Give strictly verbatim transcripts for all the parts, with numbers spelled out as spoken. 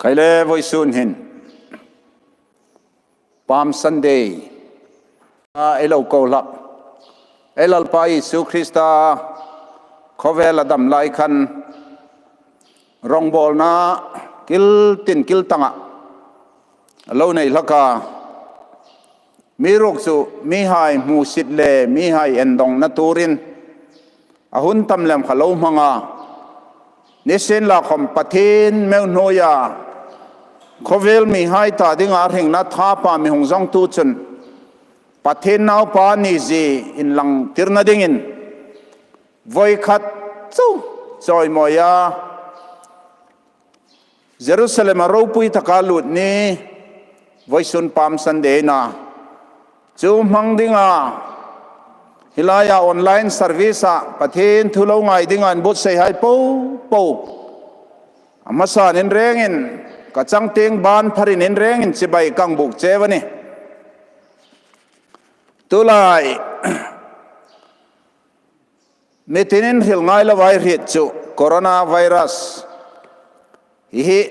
Ei le, voisun hin Palm Sunday a ei lo ko hlak. Ei Lalpa Isu Krista khawvel a dam lai khan rongbawlna kil tin kil tanga a lo nei hlak a. Amiruokchu mihai hmusit le mihai endongna turin a hun tam lem kha lo hmang a. Nisienlakhawm Pathien meu hnuoia khawvel mihai ta dinga hringna thapa mi hung zawngtu chun Pathien Naupa ni zie inlangtirna dingin voi khat chu chawimawia Jerusalema ropui taka lut ni, voisun Palm Sunday ni, chu hmang dinga hi laia online service-a Pathien thu lo ngai dinga inbuotsaihai popo, a hmasan in rengin, ka changtieng ban pharin in rengin chibai kan buk cheu a nih. Tulai mitinin hril ngai loa ei hriet chu coronavirus hi hi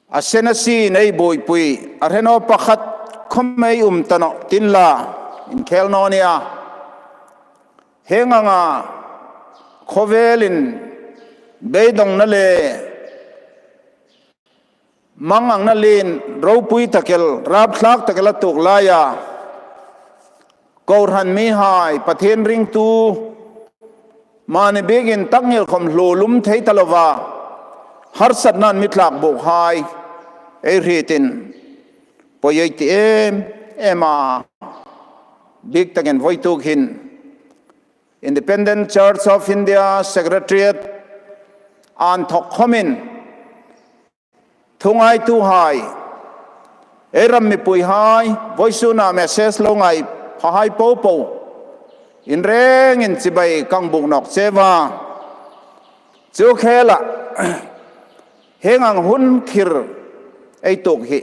a sena si nei buoipui a hre naw, pakhat khawm ei um ta nawh ti inla inkhel naw nia. Hieng anga khawvelin beidongna le mangangna lien ropui tak el, rapthlak tak el a tuok laia, kohran mihai, Pathien ringtu, mani biekin tak ngil khawm hluo lum thei ta loa harsatnan mi tlak buokhai ei hrietin poi ei ti em em a. Bik takin voituk hin Independent Church of India Secretariat a inthok khawmin thu ngaituhai, ei ram mipuihai, voisuna message lo ngai phahai popo in rengin chibai kan buk nawk cheu a. Chu khela hieng ang hun khir ei tuok hi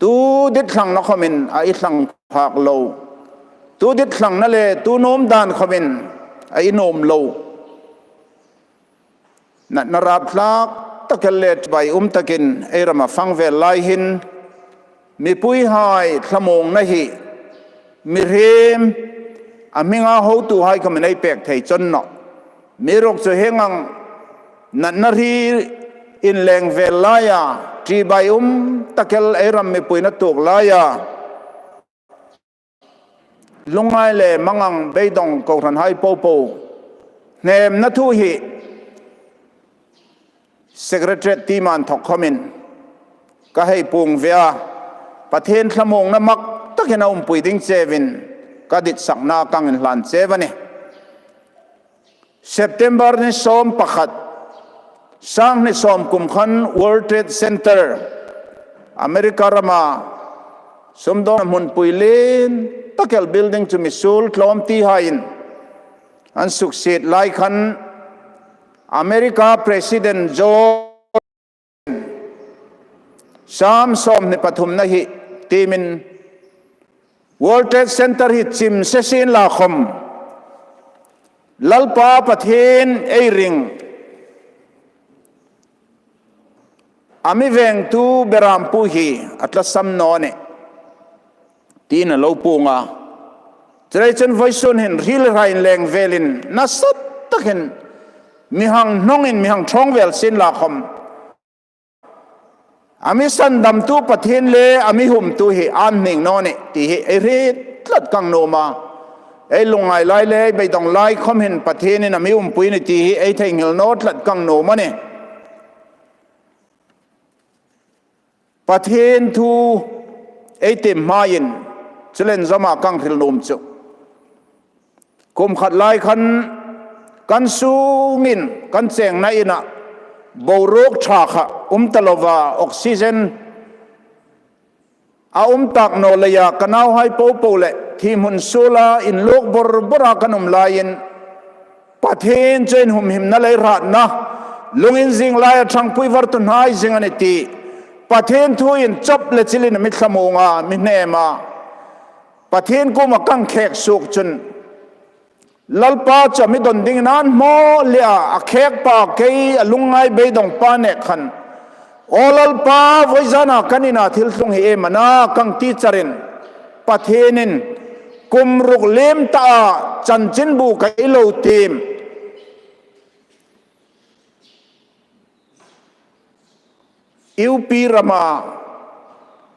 tu ditthlangna khawmin a i thlang phak lo, tu ditthlangna le tu nuom dan khawmin a i nuom lo. Natna rapthlak tak el le chibai um takin ei rama fang vel lai hin mipuihai thlamuongna hi mihriem a hminga hotuhai khawmin ei pek thei chun nawh. Amiruokchu hieng ang natna hri inleng vel laia chibai um tak el ei ram mipuiin a tuok laia lungngai le mangang beidong kohranhai popo hnemna thu hi Secretariat team a inthok khawmin ka hei puong ve a, Pathien thlamuongna mak takin a umpui ding cheuvin ka ditsakna kan inhlan cheu a nih. September ni sawm pakhat, sanghni sawm kum khan World Trade Center, America rama sumdawnna hmunpui lien tak el building chu misuol tlawmtihaiin an suksiet lai khan America President George sam sawmhni pathumna hi team-in World Trade Center hi chim se sien la khawm Lalpa Pathien ei ring a mi vengtu berampu hi a tlasam naw nih tiin a lo puong a. Chuleiin chun voisun hin hri le hra inleng velin nasa takin mi hang hnawngin mi hang ṭhawng vel sien la khawm a mi sandamtu Pathien le a mi humtu hi an hning naw nih ti hi ei hriet tlat kan nuom a. Ei lungngai lai le ei beidong lai khawm hin Pathienin a mi umpui a nih ti hi ei theinghil naw tlat kan nuom a nih. Pathien thu ei tiem hmain chulen zoma kan hril nuom chu kum khat lai khan kan sungin kan chengna ina boruok ṭha kha um ta lova oxygen a um tak naw leia ka nauhai popo le thi hmun suola inluok bor bora kan um laiin Pathien chu ei humhimna le hratna lungin zing laia ṭhangpui var tu hnai zing a nih ti Pathien thuin chawp le chilin a mi thlamuong a, mi hnem a. Pathien kuoma kan khek suok chun Lalpa chu a mi dawn dingin an hmaw leh a, a khêkpa kei a lungngai beidawngpa nêk khan, "Aw Lalpa, vawizana kan ina thil tlung hi iem a na?" kan ti charin, Pathienin kum ruk liem ta a chanchinbu ka lo tiem. U P rama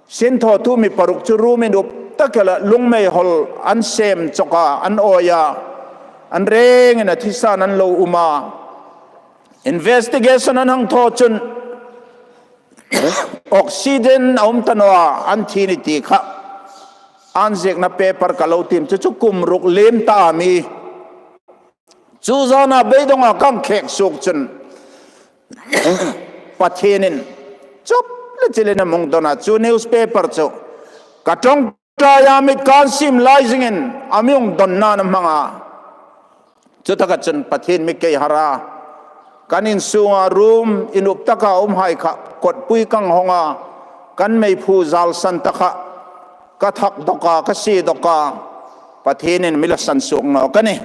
sinthawtu mi paruk chu room-in up tak el a, lungmei hawl an sem chawk a, an awi a, an rengin a thisan an lo um a. Investigation an hang thaw chun oxygen a um ta naw a, an thi ni ti kha an ziekna paper ka lo tiem chu, chu kum ruk liem ta a mi. Chu zana beidawnga kan khêk suok chun Pathienin chawp le chilin a mi hung dawn a, chu newspaper chu ka ṭawngṭaia mit kan sim lai zingin a mi hung dawnna'n a hmang a. Chutaka chun Pathien mi kei har a, kan insunga room-in up taka umhai kha kawtpui kan hawng a, kan meiphu zalsan ta kha ka thak dawk a, ka sie dawk a, Pathienin mi la san suok nawk a nih.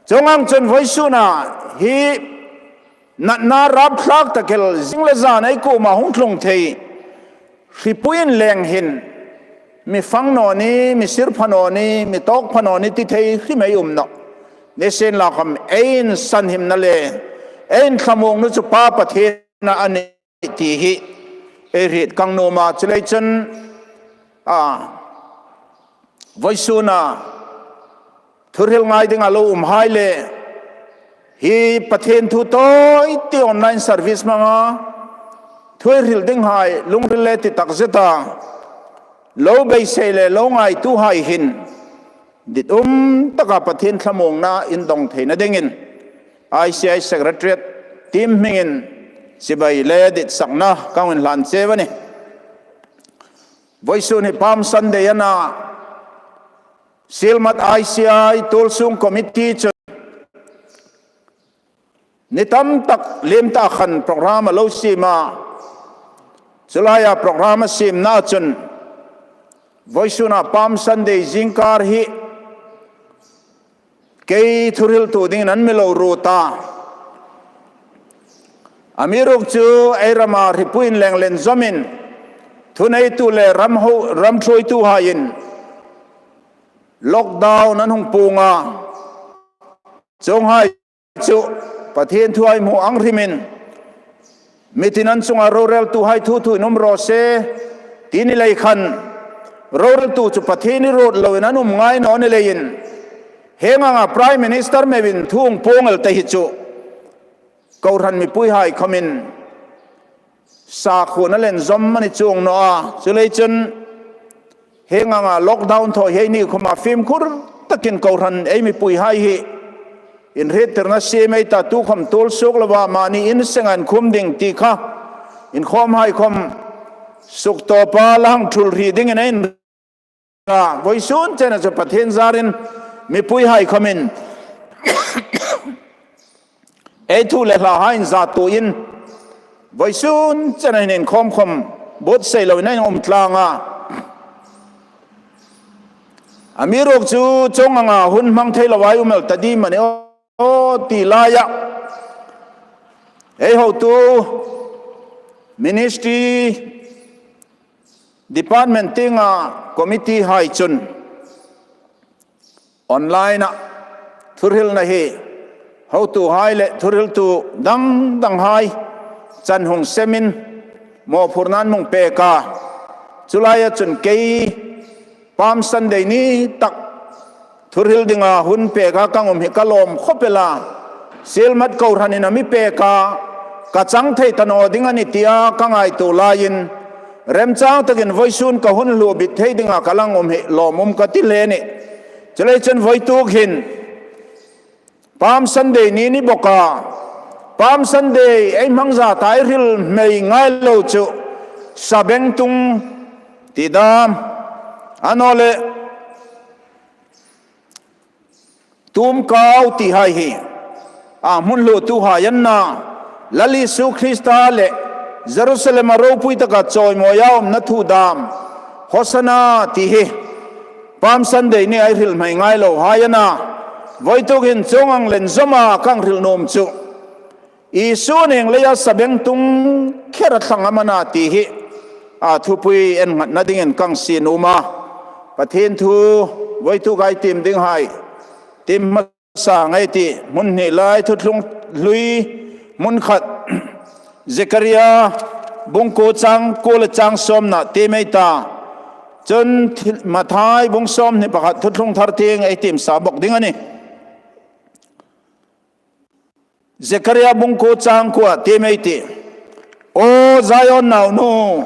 Chuong ang chun vawisuna hi natna rapthlak tak el zing le zan ei kuoma hung tlung thei hripui inleng hin, mi fang naw ni, mi sir pha naw ni, mi tawk pha naw ni ti thei hrim ei um nawh. Nisienlakhawm ei insanhimna le ei inthlamuongna chu Pa Pathien a nih ti hi ei hriet kan nuom a. Chuleiin chun, a, vawisuna thuhril ngai dinga lo umhai le hi Pathien thu tawite online service hmanga thu ei hril dinghai lungril le ti takzeta lo beisei le lo ngaituhai hin ditum taka Pathien thlamuongna indong theina dingin I C I Secretariat team hmingin chibai le ditsakna kan inhlan cheu a nih. Vawisun hi Palm Sunday a na, Sielmat I C I Tuolsung Committee chun ni tam tak liem ta khan program a lo siem a. Chu laia program a siemna chun vawisuna Palm Sunday zingkar hi kei thuhriltu dingin an mi lo ruot a. Amiruokchu ei rama hripui inleng len zawmin thuneitu le ram ho, ram ṭhuoituhaiin lockdown an hung puong a. Chuonghai chu Pathien thu ei hmu ang hrimin, mi tin an chunga roreltuhai thu thuin um raw se ti ni lei khan, roreltu chu Pathien ni ruot loin an um ngai naw ni leiin, hieng anga Prime Minister meuin thu hung puong el te hi chu kohran mipuihai khawmin sakhuona len zawm a ni chuong naw a. Chuleiin chun hieng anga lockdown thaw hi ei ni khawma fimkhur takin kohran ei mipuihai hi inhriettirna siem ei ta, tukhawm tuolsuok lova mani in senga inkhum ding ti kha inkhawmhai khawm suktawpa la hang ṭhul hri dingin ei inring a. Vawisun chena chu Pathien zarin mipuihai khawmin ei thu le hlahai inzatuoin vawisun chena hin inkhawm khawm buotsai loin ei um tlang a. Amiruokchu chuong anga hun hmang thei loa ei um el ta ding am a ni aw ti laia ei hotu ministry department tienga committee hai chun online-a thuhrilna hi hotuhai le thuhriltu dang danghai chan hung semin mawphurna an hung pek a. Chu laia chun kei Palm Sunday ni tak thuhril dinga hun peka ka um hi ka lawm khawp el a. Sielmat kohranin a mi pek a, ka chang thei ta naw ding a ni tia ka ngaituo laiin, remchang takin vawisun ka hun hluo bit thei dinga ka la um hi lawmum ka ti hle a nih. Chuleiin chun vawituk hin Palm Sunday ni ni bawk a, Palm Sunday ei hmang zata ei hril hmei ngai lo chu, sabengtung ti dam, a naw leh tumkau tihai hi a hmun hluotuhai an na, Lal Isu Krista le Jerusalem-a ropui taka chawimawia umna thu dam, Hosana ti hi Palm Sunday ni ei hril hmei ngai lohai an na. Voituk hin chuong ang len zawma kan hril nuom chu, Isu ning leia sabengtung kher a thlang am a na ti hi a thupui en nghatna dingin kan sie nuom a. Pathien thu voituk ei tiem ding hai tiem hmasa ngei ei tih. Hmun hni lai Thuthlung hlui hmun khat, Zekaria bung kuo chang kuo le chang sawmna tiem ei ta. Chun Mathai bung sawmhni pakhat Thuthlung Thar tieng ei tiem sa bawk ding a nih. Zekaria bung kuo chang kuoa tiem ei tih. Aw Zion naunu,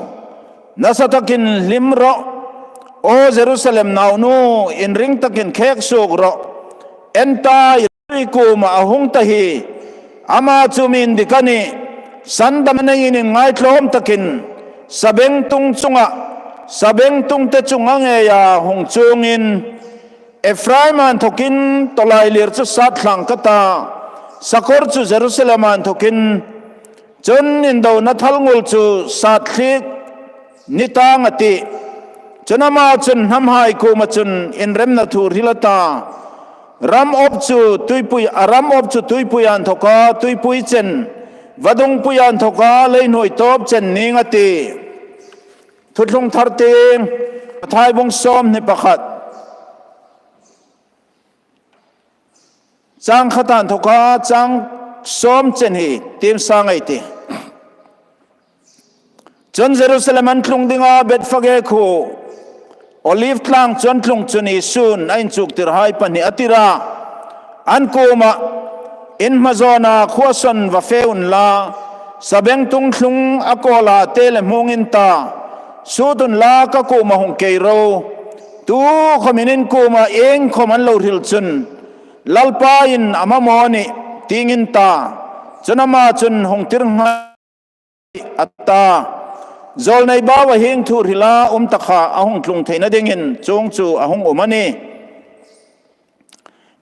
nasa takin hlim rawh. Aw Jerusalem naunu, inring takin khek suok rawh. En ta, i kuoma a hung ta hi, ama chu mi indik a nih. Sandam a neiin inngaitlawm takin sabengtung chunga, sabengtungte chunga ngeia hung chuongin, Ephraim a inthokin tawlailir chu sat thlang ka ta, sakawr chu Jerusalem a inthokin, chun indona thalngul chu sat thliek ni tang a tih. Chun ama chun hnamhai kuoma chun inremna thu hril a ta. Ram awp chu tuipui, a ram awp chu tuipui a inthoka, tuipui chen, vadungpui a inthoka, lei hnuoi tawp chen ning a tih. Thuthlung Thar tieng, Mathai bung sawmhni pakhat, chang khat a inthoka chang sawm chen hi tiem sa ngei ei tih. Chun Jerusalem an tlung dinga Bethphage khuo, Olive tlang chu an tlung chun Isun a inchuktirhai pahni a tir a. An kuoma, in hma zawna khuoa sawn va fe unla, sabengtung thlung a kawla te le hmung in ta, sut unla ka kuoma hung kei ro. Tukhawmin in kuoma iengkhawm an lo hril chun, Lalpa'n a mamaw a nih, tiin in ta. Chun ama chun hung tir ngai a ta. Zawlnei bau a hieng thu hrila um ta kha a hung tlung theina dingin chuong chu a hung um a nih.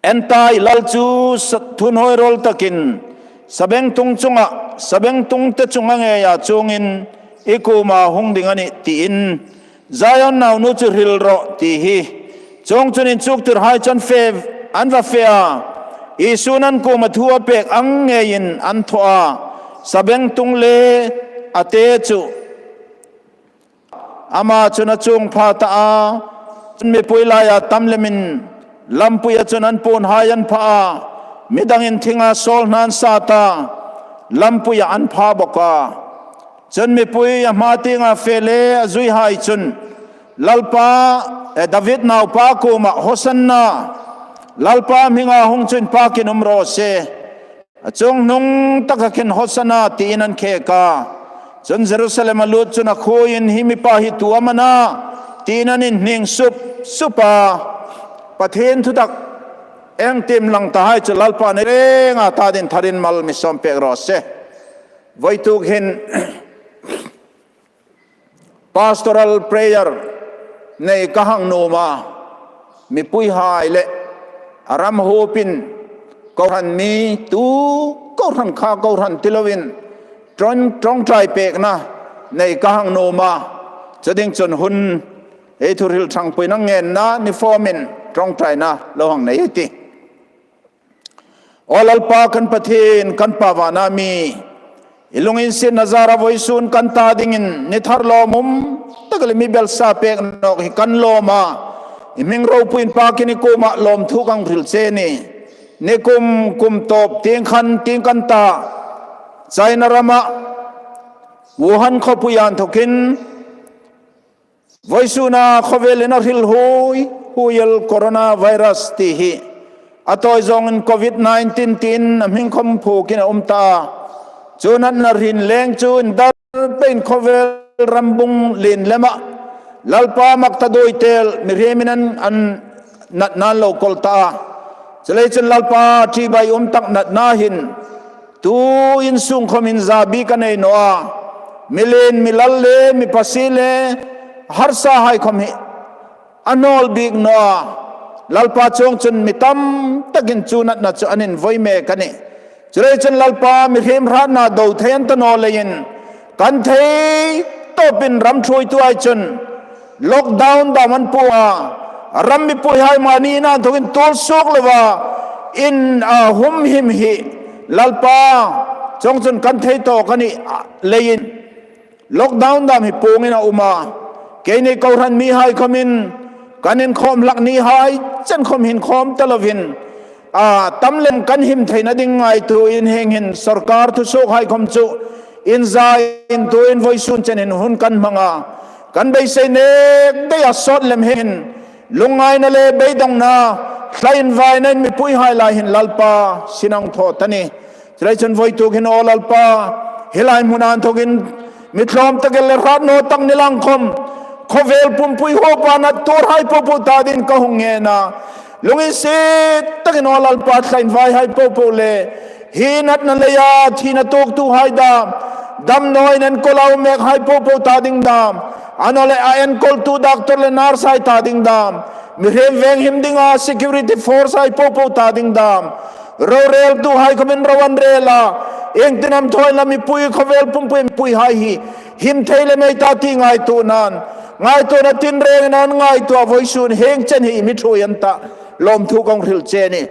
En ta, i lal chu sa-, thuhnuoirawl takin sabengtung chunga, sabengtungte chunga ngeia chuongin i kuoma hung ding a nih, tiin Zion naunu chu hril rawh ti hi. Chuongchun inchuktirhai chu an fe, an va fe a, Isun an kuoma thu a pek ang ngeiin an thaw a, sabengtung le a te chu. Ama chun a chuong pha ta a, chun mipui laia tam lemin lampuia chun an puonhai an pha a, midangin thinga sawl hna an sat a, lampuia an pha bawk a. Chun mipui a hma tienga fe le a zuihai chun, Lalpa, eh, David naupa kuoma, Hosanna, Lalpa hminga hung chu inpakin um raw se, a chunghnung taka khin Hosanna tiin an khek a. Chun Jerusalem a lut chun a khuoin, hi mipa hi tu am a na, tiin an inhning sup sup a. Pathien thutak ei tiem lang tahai chu Lalpa'n ei renga ta dingin tharin mal mi sawm pek raw se. Voituk hin pastoral prayer nei ka hang nuom a, mipuihai le a ram huopin, kohran mi, tu kohran kha kohran ti loin, ṭawng, ṭawngṭai pekna nei ka hang nuom a, chu ding chun hun ei thuhril ṭhangpuina ngenna ni fawmin ṭawngṭaina lo hang nei ei tih. Aw Lalpa kan Pathien, kan Pa vana mi, i lunginsietna zara vawisun kan ta dingin ni thar lawmum tak le mi belsa pek nawk hi kan lawm a, i hming ropui inpakin i kuoma lawmthu kan hril che a nih. Nikum kum tawp tieng khan tieng kan ta, China rama Wuhan khawpuia inthokin vawisuna khawvelin a hril huoi huoi el coronavirus ti hi a tawi zawngin covid nineteen tiin a hming khawm phukin a um ta a. Chu natna hrin leng chu indar peiin khawvel rambung lien lema Lalpa mak ta duoi tel mihriemin an, an natna an lo kawl ta a. Chuleiin chun Lalpa, ṭhibai um tak natna hin tu insung khawmin zabi ka nei naw a, mi lien, mi lal le mi pasie le harsahai khawm hi a hnawl bik naw a. Lalpa, chuongchun mi tam takin chu natna chu an invoi mek a nih. Chuleiin chun Lalpa, mihriem hratna do thei an ta naw leiin kan thei tawpin ram ṭhuoituhai chun lockdown dam an puong a, ram mipuihai mani inthokin tuol suok lova in a humhim hi Lalpa, chuongchun kan thei tawk a ni leiin lockdown dam hi puongin a um a. Keini kohran mihai khawmin kan inkhawm hlak ni hai chen khawm hin khawm ta lovin, a, tam lem kan him theina ding ngaituoin hieng hin sawrkar thusuokhai khawm chu inzai intuoin vawisun chen hin hun kan hmang a. Kan beisei nek dai a sawt lem hieng hin lungngaina le beidongna, thlainvaina in mipuihai lai hin Lalpa sin a hung thaw ta ni. Chuleiin chun vawituk hin aw Lalpa, hi lai hmuna inthokin mi tlawm tak el le hrat naw tak ni lang khawm, khawvel pumpui huopa nat tuorhai popo ta dingin ka hung ngen a. Lunginsiet takin aw Lalpa, thlainvaihai popo le hi natna leia thina tuoktuhai dam, damnaw in enkawl a um mekhai popo ta ding dam, annawleh a enkawltu doctor le nurse hai ta ding dam, mihriem venghim dinga security force hai popo ta ding dam, roreltuhai khawmin ro an rel a, iengtin am thaw inla mipui, khawvel pumpui mipuihai hi him thei lem ei ta ti ngaituonan, ngaituona tinrengin an ngaituo a, vawisun hieng chen hi mi ṭhuoi an ta, lawmthu ka hung hril che a nih.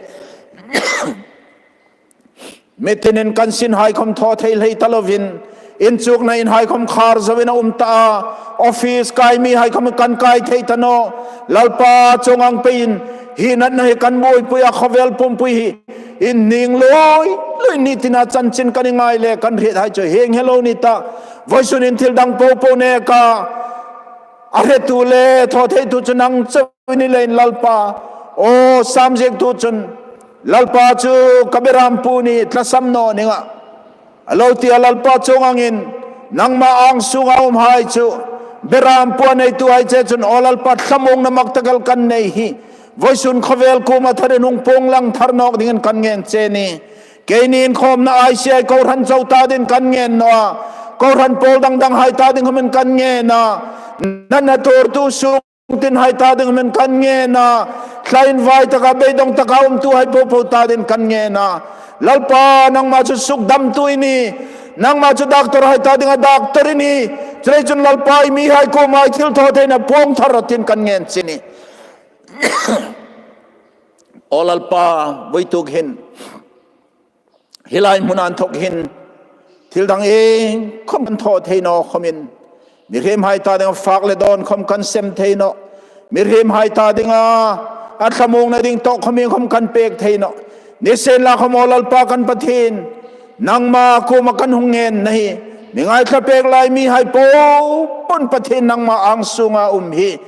Mi tinin kan sinhai khawm thaw thei hlei ta lovin, inchukna inhai khawm khar zoin a um ta a, office kai mihai khawm kan kai thei ta nawh. Lalpa, chuong ang peiin hi natna hi kan buoipui a, khawvel pumpui hi inning lui lui ni tina chanchin kan ngai le kan hriethai chu hieng hi lo ni ta. Vawisun hin thil dang popo neka a hretu le thaw theitu chu nang chau i ni leiin Lalpa, aw, Sam ziektu chun, Lalpa chu ka berampu ni, tlasam naw ning a, a lo ti a. Lalpa, chuong angin nangma ang sunga umhai chu berampu a neituhai che chun, aw Lalpa, thlamuongna mak tak el kan nei hi vawisun khawvel kuoma tharin hung puong lang thar nawk dingin kan ngen che a nih. Keini inkhawmna I C I kohran chau ta dingin kan ngen naw a, kohran pawl dang danghai ta ding khawmin kan ngen a, natna tuortu sung tinhai ta ding khawmin kan ngen a, thlainvai taka, beidong taka umtuhai popo ta dingin kan ngen a. Lalpa, nangma chu sukdamtu i nih, nangma chu doctor hai ta dinga doctor i nih. Chuleiin chun Lalpa, i mihai kuoma i thilthawtheina puong thar rawh tiin kan ngen che a nih. Aw Lalpa, vawituk hin hi lai hmuna inthok hin thil dang iengkhawm kan thaw thei naw khawmin, mihriemhai ta dinga fak le dawn khawm kan sem thei nawh. Mihriemhai ta dinga a thlamuongna ding tawk khawm iengkhawm kan pek thei nawh. Nisienlakhawm aw Lalpa kan Pathien, nangma kuoma kan hung ngenna hi, mi ngaithlak pek lai mihai popo'n Pathien nangma ang sunga um hi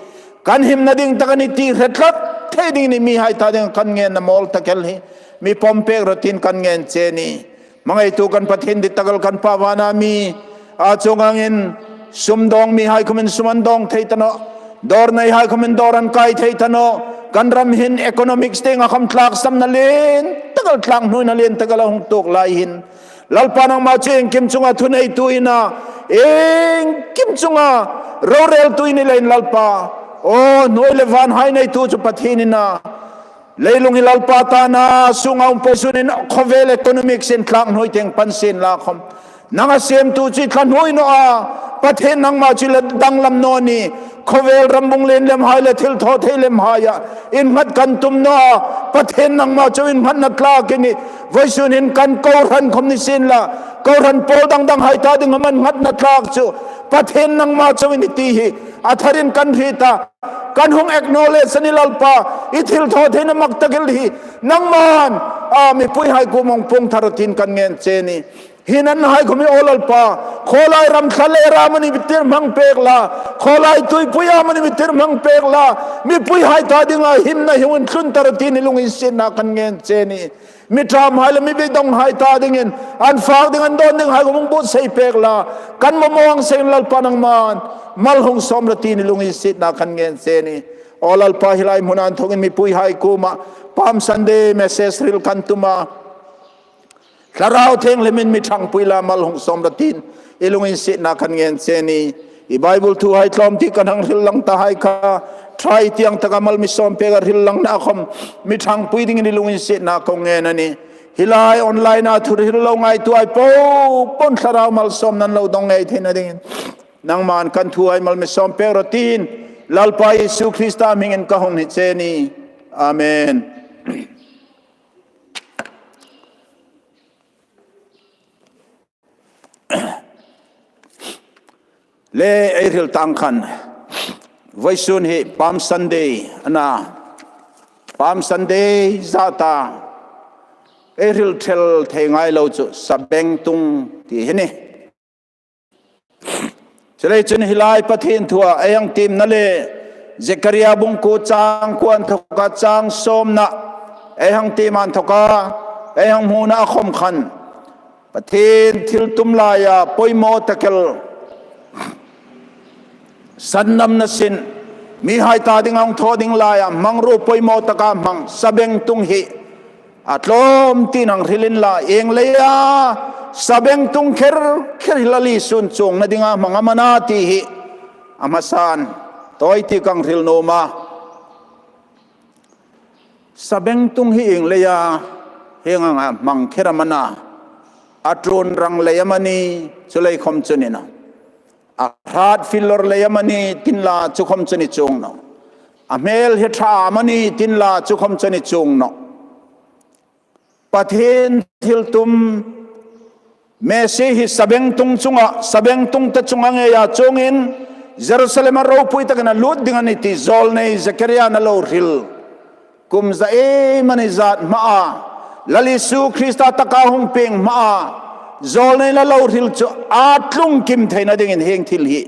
kan himna ding tak a nih ti hre tlat thei dingin i mihai ta dinga kan ngenna mawl tak el hi mi pawm pek rawh tiin kan ngen che a nih. Hmangaitu kan Pathien dit tak el kan Pa vana mi, a, chuong angin sum dawng mihai khawmin sum an dawng thei ta nawh, dawr neihai khawmin dawr an kai thei ta nawh. Kan ram hin economics tienga khawm tlaksamna lien tak el, tlakhnuoina lien tak el a hung tuok lai hin, Lalpa, nangma chu iengkim chunga thuneitu i na, iengkim chunga roreltu i ni leiin Lalpa, aw, hnuoi le vânhai neitu chu Pathien i na, leilung hi Lalpa tana sunga um po sunin khawvel economics in tlakhnuoi tieng pan sienlakhawm, nanga siemtu chu i thlakhnuoi naw a, Pathien, nangma chu i la danglam naw ni. Khawvel rambung lien lemhai le thilthawthei lemhaia innghat kan tum naw a, Pathien, nangma chu innghatna tlak i nih. Vawisun hin kan kohran khawm nisienla, kohran pawl dang danghai ta dinga innghatna tlak chu Pathien, nangma chu i nih ti hi a tharin kan hriet a, kan hung acknowledge a nih Lalpa. I thilthawtheina mak tak el hi nangman, a, mipuihai kuoma hung puong thar rawh tiin kan ngen che a nih. Hi natnahai khawm hi aw Lalpa, khawlai ram thlalera amanih mi tirhmang pek la, khawlai tuipuia amanih mi tirhmang pek la, mipuihai ta dinga himna hi hung tlun ta rawh tiin i lunginsietna kan ngen che a nih. Mi ṭhamhai le mi beidawnghai ta dingin an fak ding, an dawn dinghai khawm hung buotsai pek la, kan mamaw ang sengin Lalpa, nangman mal hung sawm rawh tiin i lunginsietna kan ngen che a nih. Aw Lalpa, hi lai hmuna inthokin mipuihai kuoma Palm Sunday message hril kan tum a, Thlarau Thienghlimin mi ṭhangpui la, mal hung sawm rawh tiin i lunginsietna kan ngen che a nih. I Bible thuhai tlawmte kan hang hril lang tahai kha, ṭha tieng taka mal mi sawm pek a, hril langna khawm mi ṭhangpui dingin i lunginsietna ka ngen a nih. Hi lai online-a thu hril lo ngaituhai popo'n Thlarau malsawmna an lo dong ngei theina dingin nangman kan thuhai mal mi sawm pek rawh tiin Lalpa Isu Krista hmingin ka hung hni che a nih. Amen. Le ei hril tang khan, vawisun hi Palm Sunday a na. Palm Sunday zata ei hril thel thei ngai lo chu sabengtung ti hi ni. Chuleiin chun hi lai Pathien thua ei hang tiemna le Zekaria bung kuo chang kuo inthoka chang sawmna ei hang tiem inthoka ei hang hmuna a khom khan, Pathien thiltum laia poimaw tak el sandamna sin, mihai ta dinga hung thaw ding laia hmangruo poimaw taka hmang sabengtung hi a tlawm tiin hang hril inla, ieng leia sabengtung kher kher hi Lal Isun chuongna dinga hmang am a na ti hi a hmasan tawi ti ka hang hril nuom a. Sabengtung hi ieng leia hieng anga hmang kher am a na? A ṭuon rang lei am a ni? Chu lei khom chu ni naw. A hrat fil lawr lei am a ni? Ti inla, chu khom chu ni chuong naw. A hmel hi ṭha am a ni? Ti inla, chu khom chu ni chuong naw. Pathien thiltum Messi hi sabengtung chunga, sabengtung te chunga ngeia chuongin Jerusalema ropui takin a lut ding a nih ti zawlnei Zekaria-in a lo hril kum za em a ni zat hmaa, Lal Isu Krista taka hung pieng hmaa zawlneiin a lo hril chu a tlung kim theina dingin hieng thil hi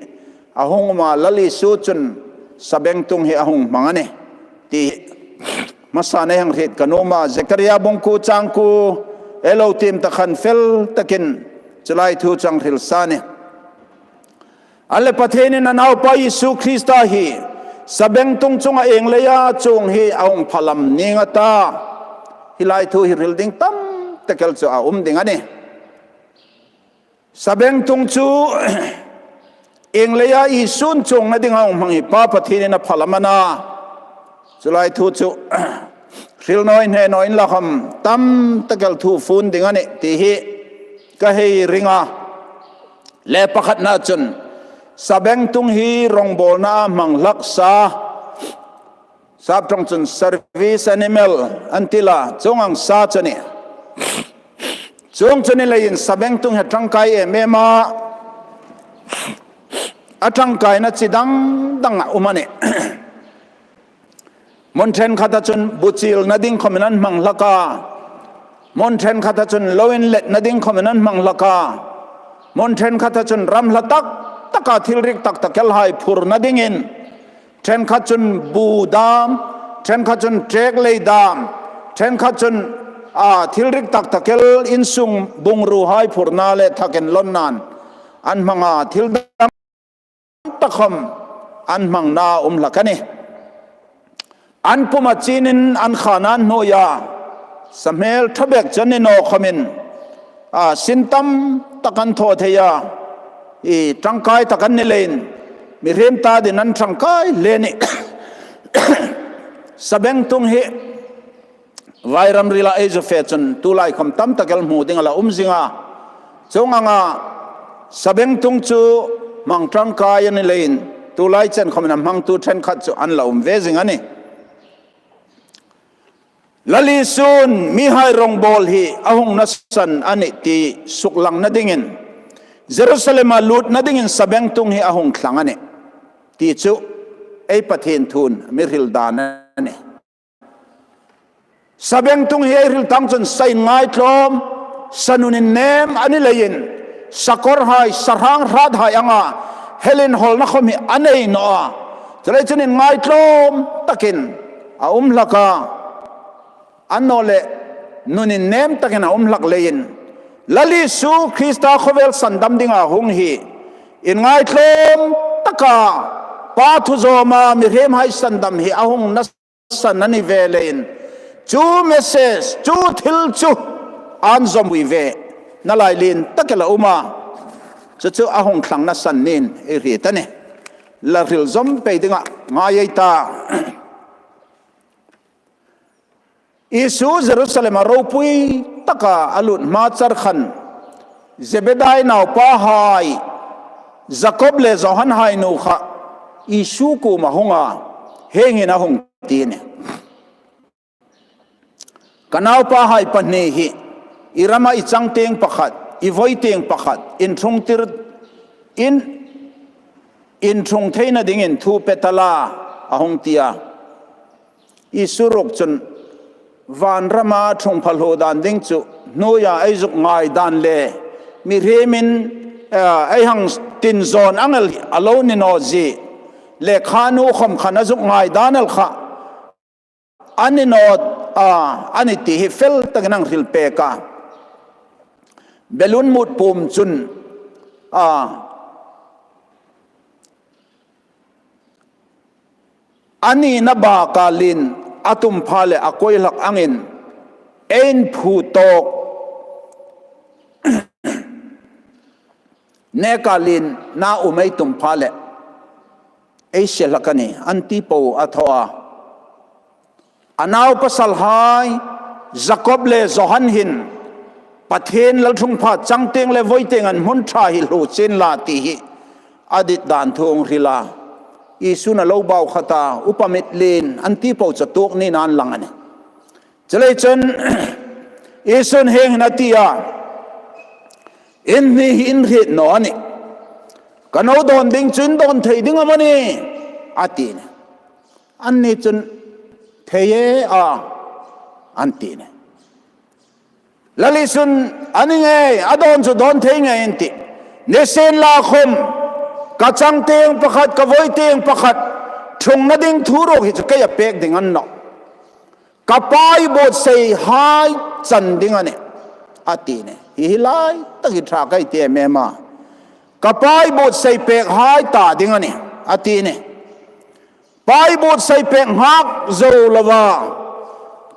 a hung um a, Lal Isu chun sabengtung hi a hung hmang a nih ti hmasan ei hang hriet ka nuom a. Zekaria bung kuo chang kuo ei lo tiem ta khan fel takin chu lai thu chu hang hril sa a nih. An leh Pathienin a naupa Isu Krista hi sabengtung chunga ieng leia chuong hi a hung phalna ning a ta, hi lai thu hi hril ding tam tak el chu a um ding a nih. Sabengtung chu ieng leia Isun chuongna dinga hung hmang hi Pa Pathienin a phalna am a na? Chu lai thu chu hril naw inla khom tam tak el thu fun ding a nih ti hi ka hei ring a. Le pakhatna chun sabengtung hi rongbawlna a hmang hlak sa. Sap ṭawng chun service animal an ti la, chuong ang sa chu ni. Chuong chu ni leiin sabengtung hi a ṭangkai em em a, a ṭangkaina chi dang dang a um a nih. Hmun ṭhenkhata chun bu chilna ding khomin an hmang hlak a, hmun ṭhenkhata chun lo inletna ding khomin an hmang hlak a, hmun ṭhenkhata chun ram hla tak taka thilrik tak tak el hai phurna dingin, ṭhenkhat chun bu dam, ṭhenkhat chun ṭek lei dam, ṭhenkhat chun, a, thilrik tak tak el insung bungruhai phurna le thak inlawnnain an hmang a, thil dang tak khom an hmangna um hlak a nih. An puma chinin an khan an hnuoia, sa hmel ṭha bek chu ni naw khomin, a, sin tam tak an thaw thei a, i ṭangkai tak an ni leiin, mihriem ta dingin an ṭangkai hle a nih. Sabengtung hi vai ramrila ei zu fe chun tulai khom tam tak el hmu ding a la um zing a. Chuong anga sabengtung chu hmang ṭangkai a ni leiin tulai chen khomin a hmangtu ṭhenkhat chu an la um ve zing a nih. Lal Isun mihai rawngbawl hi a hung nasan a nih ti suklangna dingin, Jerusalema lutna dingin sabengtung hi a hung thlang a nih ti chu ei Pathien thuin mi hril dan a nih. Sabengtung hi ei hril tang chun sa inngaitlawm, sa nun innem a ni leiin, sakawrhai, sahrang hrathai anga hel inhawlna khom hi a nei naw a. Chuleiin chun inngaitlawm takin a um hlak a. Annawleh nun innem takin a um hlak leiin, Lal Isu Krista khawvel sandam dinga hung hi inngaitlawm taka Pa thu zawma mihriemhai sandam hi a hung nasan a ni ve leiin, chu message, chu thil chu an zawmpui ve nalai lien tak el a um a. Chu chu a hung thlang nasan niin ei hriet a nih. La hril zawm pei dingin ngai ei ta. Isu Jerusalema ropui taka a lut hma char khan, Zebedai naupahai, Jakob le Johan hai nu kha Isu kuoma hung a, hieng hin a hung ti a nih. Ka naupahai pahni hi, i rama i chang tieng pakhat, i voi tieng pakhat, in ṭhungtir in in ṭhung theina dingin thu pe ta la, a hung ti a. Isu ruok chun, vanrama ṭhungpha hluo dan ding chu hnuoia ei zuk ngai dan le, mihriemin, eh, ei hang tin zawn ang el a lo ni naw zie, lekha nu khom khan a zuk ngai dan el kha a ni naw, a, a ni ti hi fel takin a hang hril pek a. Balloon mut pum chun, a, a nina baka lien a tum pha le a koi hlak angin ei inphu tawk neka lienna um ei tum pha le ei sie hlak a nih, an ti po a thaw a. A naupasalhai Jakob le Johan hin Pathien lalṭhungpha changtieng le voitieng an hmun ṭha hi hluo sien la ti hi a dit dan thu a hung hril a. Isun a lo bau khat a, upa mitlien an ti po chu tuok niin an lang a nih. Chuleiin chun Isun hieng hin a ti a, in hni hi in hriet naw a nih. Ka lo dawn ding chu in dawn thei ding am a nih? A ti a nih. Anni chun, thei e a, an ti a nih. Lal Isun, a ni ngei, a dawn chu dawn thei ngei an tih. Nisienlakhom, ka changtieng pakhat, ka voitieng pakhat ṭhungna ding thu ruok hi chu keia pek ding a ni nawh. Ka Pai buotsaihai chan ding a nih, a ti a nih. Hi hi lai tak hi ṭha ka ti em em a. Ka Pai buotsai pekhai ta ding a nih, a ti a nih. Pai buotsai pek nghak zo loa,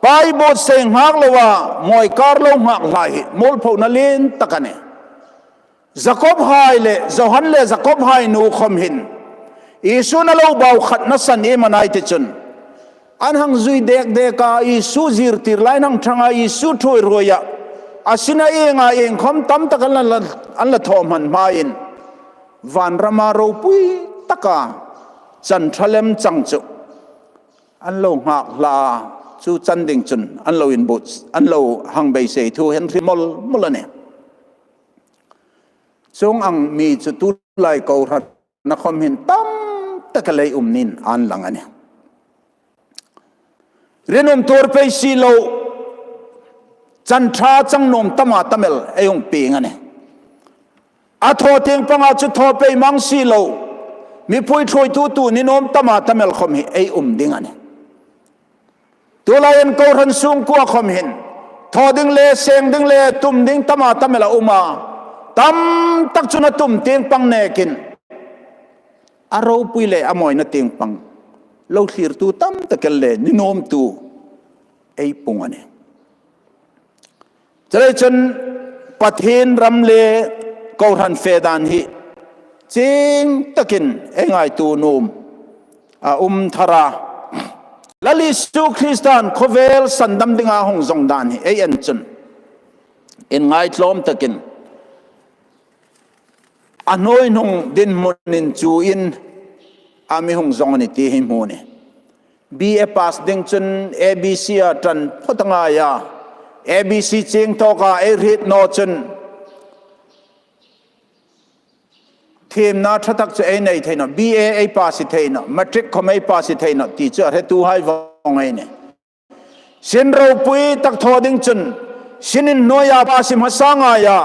Pai buotsai nghak loa mawi kar lo nghak hla hi muolphona lien tak a nih. Jakob hai le, Johan le Jakob hai nu khom hin Isun a lo bau khatna san iem a na ti chun, an hang zui dek dek a, Isu zirtir lai an hang ṭhang a, Isu ṭhuoi ruoi a, a sina ieng a ieng khom tam tak an la, an la thaw hman hmain, vanrama ropui taka chan ṭha lem chang chu an lo nghak hla, chu chan ding chun an lo inbuot, an lo hang beisei thu hi a hriet mol mol a nih. Chuong ang mi chu tulai kohranna khom hin tam tak a lei um niin an lang a nih. Rinum tuor pei si lo, chan ṭha chang nuom tam a tam el ei hung pieng a nih. A thaw tieng panga chu thaw pei mang si lo, mipui ṭhuoitu tu ni nuom tam a tam el khom hi ei um ding a nih. Tulaiin kohran sungkuo khom hin thaw ding le, seng ding le, tum ding tam a tam el a um a. Tam tak chun a tum tieng pang nekin a ropui le a mawina tieng pang lo thlirtu tam tak el le ni nuomtu ei pung a nih. Chuleiin chun Pathien ram le kohran fe dan hi chieng takin ei ngaituo nuom a um thar a. Lal Isu Kristan khawvel sandam dinga hung zawng dan hi ei en chun, inngaitlawm takin a hnuoi hnung dinhmun inchuoin a mi hung zawng a nih ti hi hmu a nih. B A pass ding chun A B C a ṭan phawt a ngai a. A B C chieng tawka ei hriet naw chun thiemna ṭha tak chu ei nei thei nawh, B A ei pass thei nawh, matric khom ei pass thei nawh ti chu a hretuhai vawng ei nih. Sin ropui tak thaw ding chun, sin in hnuoia pass hmasa a ngai a.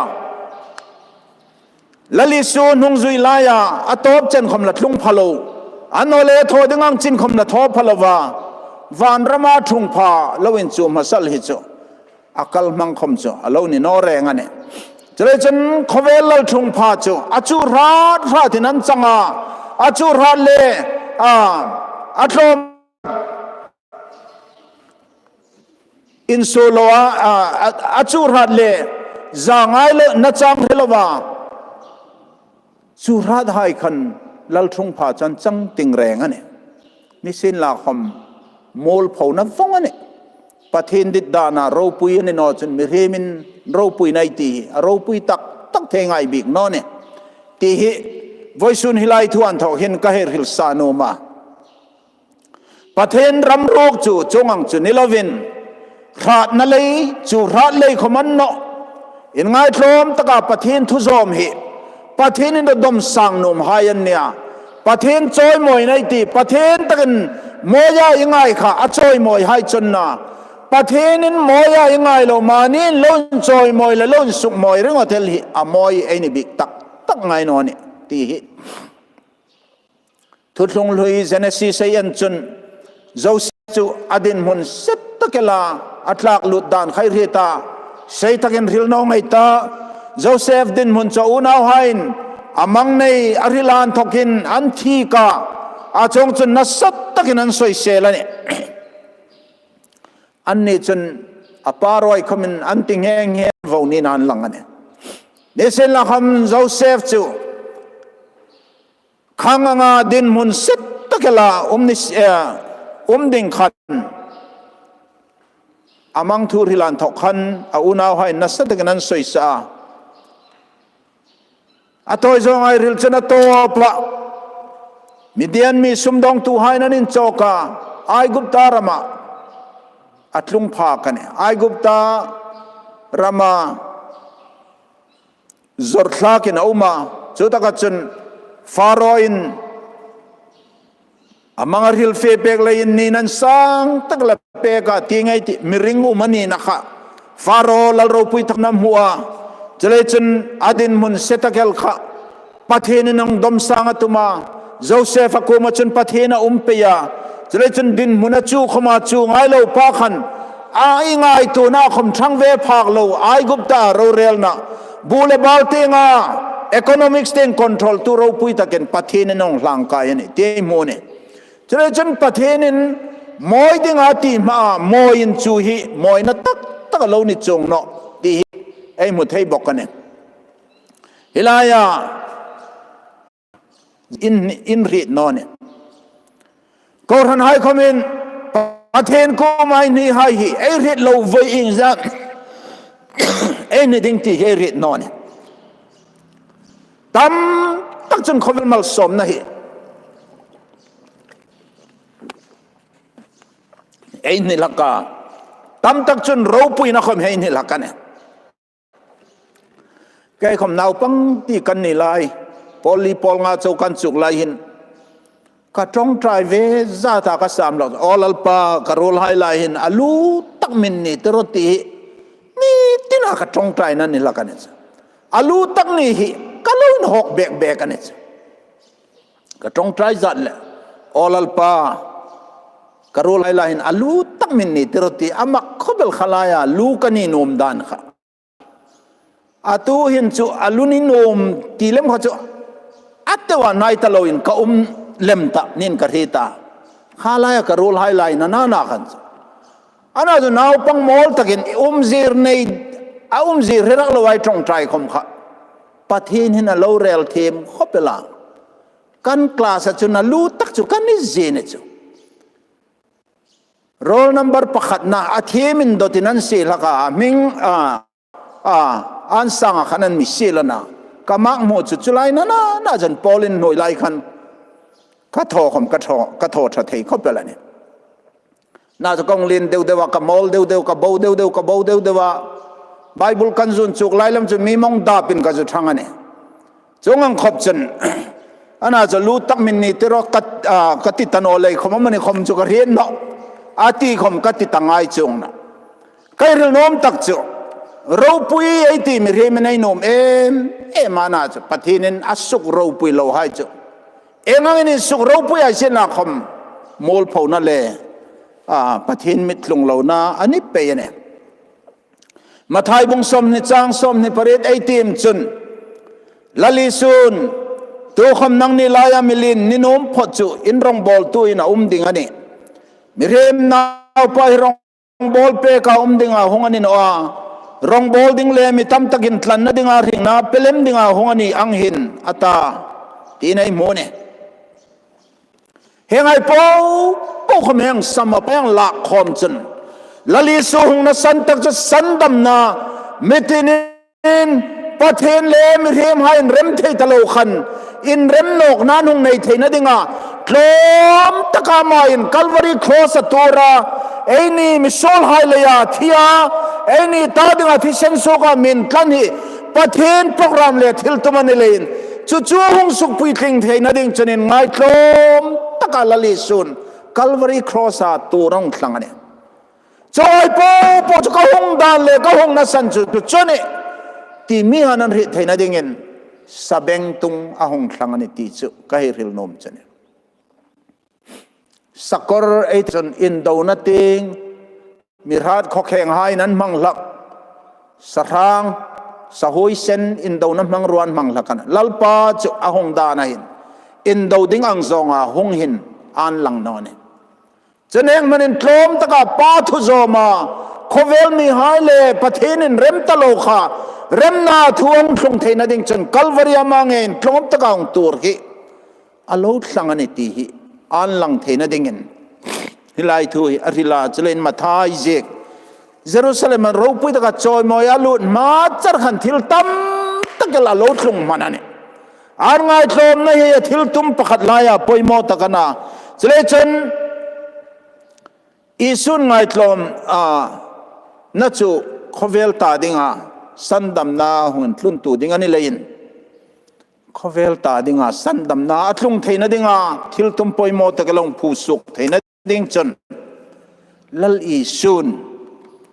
Lal Isu hnung zui laia a tawp chen khom la tlung pha lo, annawleh thaw ding ang chin khom la thaw pha lo va, vanrama ṭhungpha lo inchuo hmasa hi chu a kal hmang khom chu a lo ni naw reng a nih. Chuleiin chun khawvel lalṭhungpha chu a chu hrat hratin an chang a, a chu hrat le, a, a tlawm insuo lo a, a, a, a chu hrat le, za ngai le na chang hre lo va, chu hrathai khan lalṭhungpha chu an chang tinreng a nih. Nisienlakhom muolphona vawng a nih. Pathien dit dana ropui a ni naw chun mihriemin ropuina ei ti hi a ropui tak tak thei ngai bik naw nih ti hi vawisun hi lai thu inthawk hin ka hei hril sa nuom a. Pathien ram ruok chu chuong ang chu ni lovin, hratna lei, chu hrat lei khom a ni nawh. Inngaitlawm taka Pathien thu zawm hi Pathienin a dawm sang nuomhai an nih a. Pathien chawimawi nei ti, Pathien takin mawia i ngai kha, a chawimawi hai chun na. Pathienin mawia i ngai lo, mani lo inchawimawi le lo insukmawi ringawt el hi a mawi ei ni bik tak tak ngai naw ni ti hi. Thuthlung hlui Genesis ei en chun Joseph chu a dinhmun se tak el a, a tlak lut dan kha ei hriet a. Sei takin hril naw ngai ta. Joseph dinhmun chu unauhaiin a mang nei a hril a inthokin an thik a. A chuong chun nasa takin an soisel a nih. Anni chun a pa ruoi khomin an ti nghe nghe vo niin an lang a nih. Nisienlakhawm Joseph chu khang anga dinhmun se tak el a um ni, eh, um ding khan a mang thu hril a inthok khan a unauhai nasa takin an soisa a. A tawi zawnga ei hril chun a tawpa Midian mi sumdawngtuhaiin an inchawk a, Aigupta rama a tlung phak a nih. Aigupta rama zawr thlakin a um a, chutaka chun Pharaoin a mang a hril fe pek leiin niin an sang tak la pek a ti ngei ti mi ring um a ni na kha. Pharao lal ropui tak na hmu a. Chuleiin chun a dinhmun se tak el kha Pathienin a dawm sang a tum a. Joseph a kuoma chun Pathien a um pei a. Chuleiin chun dinhmun a chu khawma chu ngai lo pa khan a i ngaituona khawm ṭhang ve phak lo, Aigupta rorelna bu le bal tienga economics tieng control tu ropui takin Pathienin a hung hlangkai a nih ti ei hmu a nih. Chuleiin chun Pathienin mawi dinga ti hmaa mawiin chu hi mawina tak tak a lo ni chuong nawh ti hi ei hmu thei bawk a nih. Hi laia in, in hriet naw nih. Kohranhai khawmin Pathien kuoma ei ni hai hi ei hriet lo voi ieng zat ei ni ding ti hi ei hriet naw nih. Tam tak chun khawvel malsawmna hi ei ni hlak a. Tam tak chun ropuina khawm hi ei ni hlak a nih. Kei khawm naupang ti kan ni lai, pawl li pawl nga chau kan chuk lai hin ka ṭawngṭai ve zata ka sam lo. Aw Lalpa, ka ruolhai lai hin a lu tak min ni ti rawh ti hi ni tina ka ṭawngṭaina ni hlak a nih chu. A lu tak ni hi ka lo inhawk bek bek a nih chu. Ka ṭawngṭai zat le, aw Lalpa, ka ruolhai lai hin a lu tak min ni ti rawh ti a mak khawp el kha laia lu ka ni nuom dan kha. A tu hin chu a lu ni nuom ti lem kha chu a tewa nai ta loin ka um lem ta niin ka hriet a. Kha laia ka ruolhai lai nana na khan chu. Ana chu naupang mawl takin umzir nei, a umzir hre rak lo ei ṭawngṭai khawm kha Pathien hin a lo rel thiem khawp el a. Kan class-a chun a lu tak chu kan ni zie ni chu. Roll number pakhatna a thiem indawtin an sie hlak a, a hming, a, a, an sanga khan an mi sie la na. Ka mak hmu chu chu lai nana, na chun pawlin hnuoi lai khan ka thaw khawm, ka thaw, ka thaw ṭha thei khawp el a nih. Na chu kong lien deu deu a, ka mawl deu deu, ka bo deu deu, ka bo deu deu a. Bible kan zun chuk lai lam chu mi mawng dapin ka zu ṭhang a nih. Chuong ang khawp chun, ana chu lu tak min ni ti rawh ka, a, ka ti ta naw lei khawm amani khawm chu ka hriet nawh. A ti khawm ka ti ta ngai chuong nawh. Ka hril nuom tak chu, ropui ei ti mihriemin ei nuom em em a, na chu Pathienin a suk ropui lo hai chu ieng angin insuk ropui hai sien la khawm mualphona le, a, Pathien mit tlung lona a ni pei a nih. Mathai bung sawmhni chang sawmhni pariet ei tiem chun, Lal Isun, tukhawm nangni laia mi lien ni nuom phawt chu in rawngbawltuin a um ding a nih. Mihriem Naupa hi rawngbawl peka um dinga hung a ni naw a, rawngbawl ding le mi tam takin tlanna dinga hringna pe lem dinga hung a ni ang hin a ta, tiin ei hmu a nih. Hieng hai po po khawm hieng sam a pei ang lak khawm chun, Lal Isu hungna san tak chu sandamna mi tinin Pathien le mihriem hai inrem thei ta lo khan, inrem nawkna hung nei theina dinga tlawm taka ama in Calvary Cross-a tuor a, eini misuol hai leia thi a, eini ta dinga thisen suoka mi intlan hi Pathien program le thiltum a ni leiin, Chu chu hung sukpuitling theina ding chun inngaitlawm taka Lal Isun Calvary Cross-a tuor a hung thlang a nih. Chuong po po chu ka hung dan le ka hung nasan chu chu chu a nih ti mihaiin an hriet theina dingin sabengtung a hung thlang a nih ti chu ka hei hril nuom chu a nih. Sakawr ei ti chun indona tieng, mi hrat khawkhenghaiin an hmang hlak. Sahrang, sahuoisen indona hmangruo an hmang hlak a nih. Lalpa chu a hung dana hin indo ding ang zawnga hung hin an lang naw nih. Chu nêng hmanin tlawm taka Pa thu zawma, khawvel mihai le Pathien inrem ta lo kha, remna thu a hung tlung theina ding chun Calvary-a ama ngeiin tlawm taka hung tuor hi a lo thlang a nih ti hi an lang theina dingin hi lai thu hi a hril a. Chuleiin Mathai ziek Jerusalem-a ropui taka chawimawi a lut hma char khan thil tam tak el a lo tlung hman a nih. An ngaitlawmna hi a thil tum pakhat laia poimaw tak a nih. Chuleiin chun Isun ngaitlawm, a, na chu khawvel ta dinga sandamna hung tluntu ding a ni leiin, khawvel ta dinga sandamna a tlung theina dinga thil tum poimaw tak a lo hung phusuok theina ding chun Lal Isun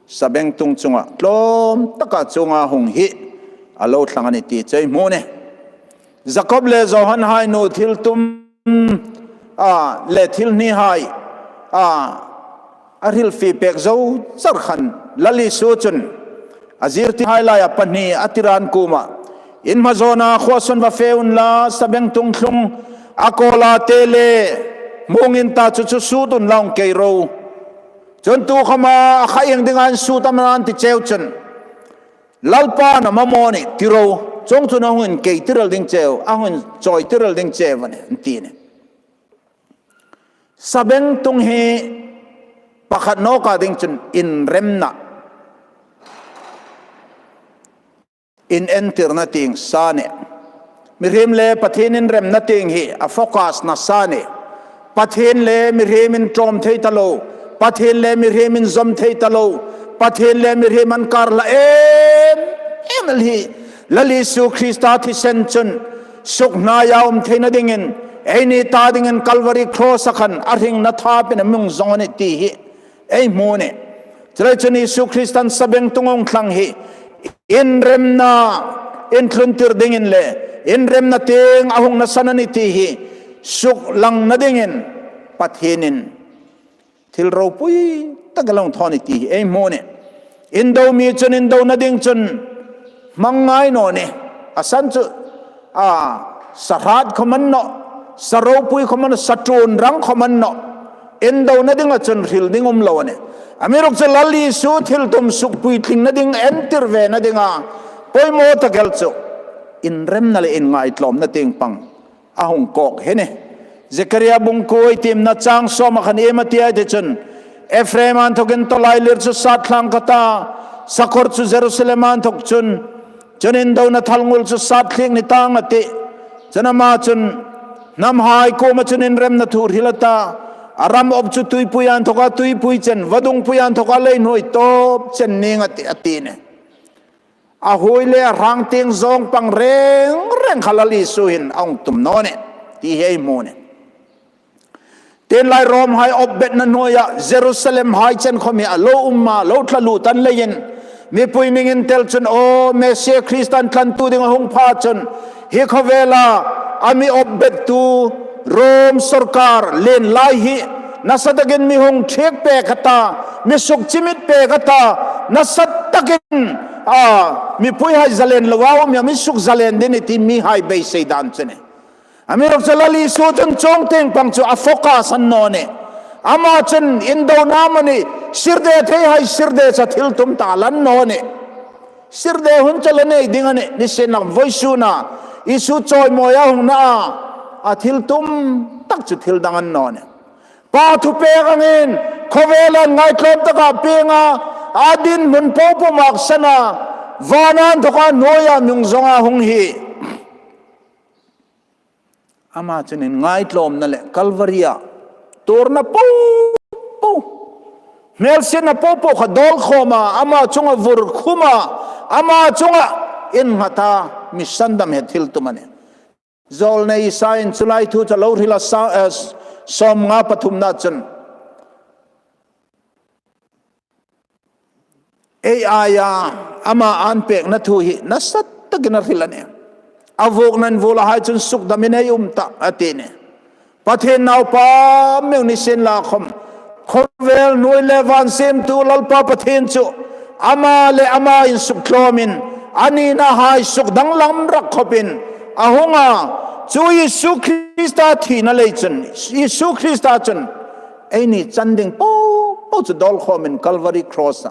sabengtung chunga tlawm taka chuonga hung hi a lo thlang a nih ti chu ei hmu a nih. Jakob le Johan hai nu thil tum, a, le thil hnihai, a, a hrilfie pek zo char khan Lal Isu chun a zirtirhai laia pahni a tir a, an kuoma, "In hma zawna khuoa sawn va fe unla, sabengtung tlung a kawla te le hmungin ta chu chu sut unla, hung kei ro." Chun tukhawma a kha ieng dinga an sut am an ti cheu chun, "Lalpa'n a mamaw a nih," ti ro. Chuongchun a hung inkei tir el ding cheu, a hung inchawi tir el ding cheu a nih, an ti a nih. Sabengtung hi pakhat nawka ding chun inremna, inentirna tieng sa a nih. Mihriem le Pathien inremna tieng hi a focus-na sa a nih. Pathien le mihriem inṭawm thei ta lo, Pathien le mihriem inzawm thei ta lo, Pathien le mihriem an kar hla em em el hi Lal Isu Krista thisen chun suk hnaia um theina dingin, eini ta dingin Calvary Cross-a khan a hringna thapin a mi hung zawng a nih ti hi ei hmu a nih. Chuleiin chun Isu Kristan sabengtung a hung thlang hi inremna intluntir dingin le inremna tieng a hungna san a nih ti hi suklangna dingin Pathienin thil ropui tak a lo hung thaw a nih ti hi ei hmu a nih. Indo mi chun indona ding chun hmang ngai naw nih. A san chu, a, sa hrat khawm a ni nawh, sa ropui khawm a ni nawh, sa ṭuon rang khawm a ni nawh. Indona dinga chun hril ding um lo a nih. Amiruokchu Lal Isu thiltum sukpuitlingna ding, entir vena dinga poimaw tak el chu inremna le inngaithlawmna tieng pang a hung kawk hi a nih. Zekaria bung kuo ei tiemna chang sawma khan iem a ti a ti chun, "Ephraim a inthawkin tawlailir chu sat thlang ka ta, sakawr chu Jerusalem a inthawk chun, chun indona thalngul chu sat thliek ni tang," a ti. Chun ama chun hnamhai kuoma chun inremna thu hril a ta, "A ram awp chu tuipui a inthoka tuipui chen, vadungpui a inthoka lei hnuoi tawp chen ning," a ti, a ti a nih. A huoi le a hrang tieng zawng pang reng reng kha Lal Isu hin a hung tum naw a nih ti hi ei hmu a nih. Tienlai Rom hai awp betna hnuoia Jerusalem hai chen khawm hi a lo um a, lo thla lut a ni leiin, mipui hming intel chun, aw, Messia Kristan tlantu ding a hung pha chun, hi khawvela a mi awp bettu Rom sawrkar lien lai hi nasa takin mi hung ṭhiek pek a ta, mi suk chimit pek a ta, nasa takin, a, mipuihai zalen loa um a, mi suk zalen ding a nih ti mihai beisei dan chu a nih. Amiruokchu Lal Isu chun chuong tieng pang chu a focus a ni naw a nih. Ama chun indona amanih, sirde theihai sirde chu a thiltum ta a ni naw a nih. Sirde hun chu a la nei ding a nih, nisienlakhawm vawisuna Isu chawimawia hungna a, a thiltum tak chu thil dang a ni naw a nih. Pa thupek angin khawvela ngaitlawm taka pienga, a dinhmun popo maksana, vana inthoka hnuoia mi hung zawnga hung hi ama chun inngaithlawmna le Calvary-a tuorna popo, hmelsietna popo kha dawl khawma, ama chunga vur khuma, ama chunga innghat a, mi sandam hi a thiltum a nih. Zawlnei Isaia'n chu lai thu chu lo hril a sa, eh, sawmnga pathumna chun, A I-a ama an pekna thu hi nasa takin a hril a nih. A vuok nan vula hai chun sukdamin ei um ta a ti a nih. Pathien naupa mi ni sien la khom, khawvel hnuoi le van siemtu Lalpa Pathien chu ama le ama insukthlawmin, a nina hai sukdanglam rak khopin a hung a. Chu Isu Krista thina lei chun, Isu Krista chun eini chan ding po po chu dawl khawmin Calvary Cross-a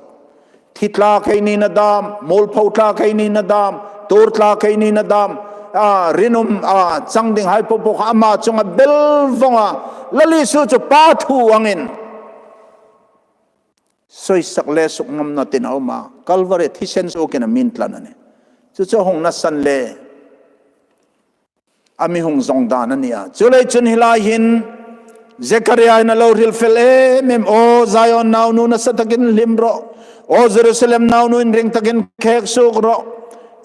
thi tlak ei nina dam, mualpho tlak ei nina dam, tuor tlak ei nina dam, a, rinum, a, chang ding hai po po kha ama chunga bel vong a, Lal Isu chu Pa thu angin soisak le sukngamna tin a um a, Calvary thisen suokin a mi intlan a nih. Chu chu hung nasan le a mi hung zawng dan a nih a. Chuleiin chun hi lai hin Zekaria-in a lo hril fel em em, "Aw Zion naunu, nasa takin hlim rawh. Aw Jerusalem naunu, inring takin khek suok rawh.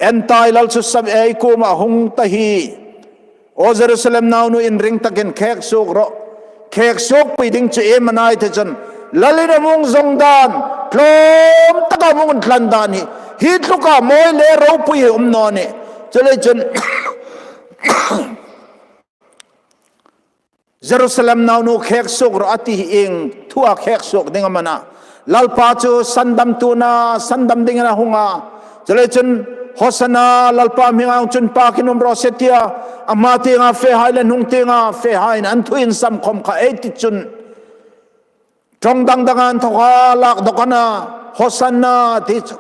Entai lal chu sam ei kuoma hung ta hi. Aw Jerusalem naunu, inring takin khek suok rawh." Khek suokpui ding chu iem a na ti chun, Lalin a mi hung zawng dan, tlawm taka mi hung intlan dan hi, hi tluka mawi le ropui hi um naw nih. Chuleiin chun Jerusalem naunu, khek suok rawh a ti hi ieng thua khek suok ding am a na? Lalpa chu sandamtu na sandam dingin a hung a. Chuleiin chun, "Hosanna, Lalpa hminga hung chun pakin um raw se," tia a hma tienga fehai le hnung tienga fehaiin an thu insam khom kha ei ti chun, ṭawng dang danga inthawka lak dawk a na, "Hosanna," ti chu.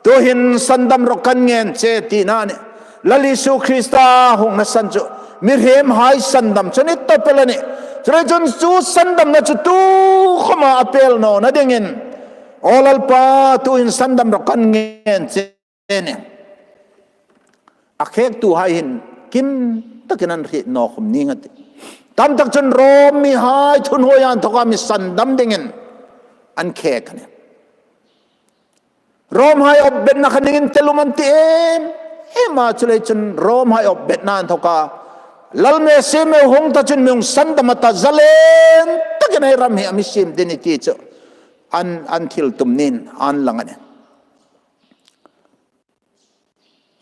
"Tuhin sandam rawh kan ngen che," tina a nih. Lal Isu Krista hung nasan chu mihriemhai sandam chu ni tawp el a nih. Chuleiin chun chu sandamna chu tukhawma a pel nawna dingin, "Aw Lalpa, tuhin sandam rawh kan ngen che," a nih. A khektuhai hin kim takin an hriet naw khom ning a tih. Tam tak chun Rom mihai thuhnuoia inthawka mi sandam dingin an khek a nih. Romhai awpbetna kha ningin telum an ti em em a, chuleiin chun Romhai awpbetna inthawka Lal Messi mi hung ta chun mi hung sandam a ta, zalen takin ei ram hi a mi siem ding a nih ti chu an, an thil tum niin an lang a nih.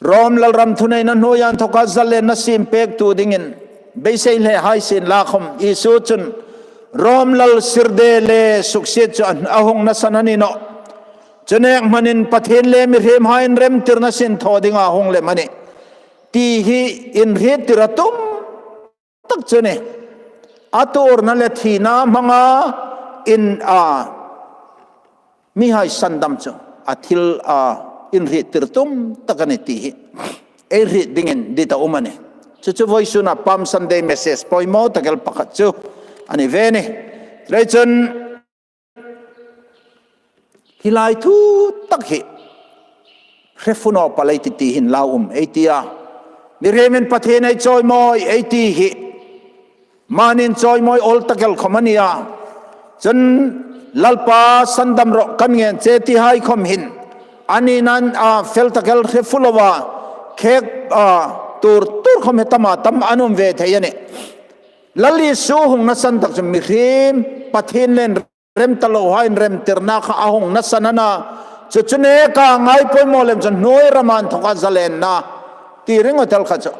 Rom lalram thuneina hnuoia inthawka zalenna siem pektu dingin beisei hle hai sien la khom, Isu chun Rom lal sirde le suksiet chu a, a hung nasan a ni nawh. Chu nek hmanin Pathien le mihriemhai inremtirna sin thaw dinga hung lem a nih ti hi inhriettir a tum tak chu a nih. A tuorna le thina hmanga in a mihai sandam chu a thil a inhriettir tum tak a nih ti hi ei hriet dingin dit a um a nih. Chu chu vawisuna Palm Sunday message poimaw tak el pakhat chu a ni ve a nih. Chuleiin chun hi lai thu tak hi hre fu naw pal ei ti ti hin lau um ei ti a. Mihriemin Pathien ei chawimawi ei ti hi manin chawimawi awl tak el khom a ni a. Chun Lalpa sandam rawh kan ngen che ti hai khom hin a nina a fel tak el hre fu loa khek, a, tur tur khom hi tam a tam an um ve thei a nih. Lal Isu hung nasan tak chu mihriem Pathien le inrem ta lohai inremtirna kha a hung nasan a na. Chu chu neka ngai poimaw lem chun hnuoi rama inthawka zalenna ti ringawt el kha chu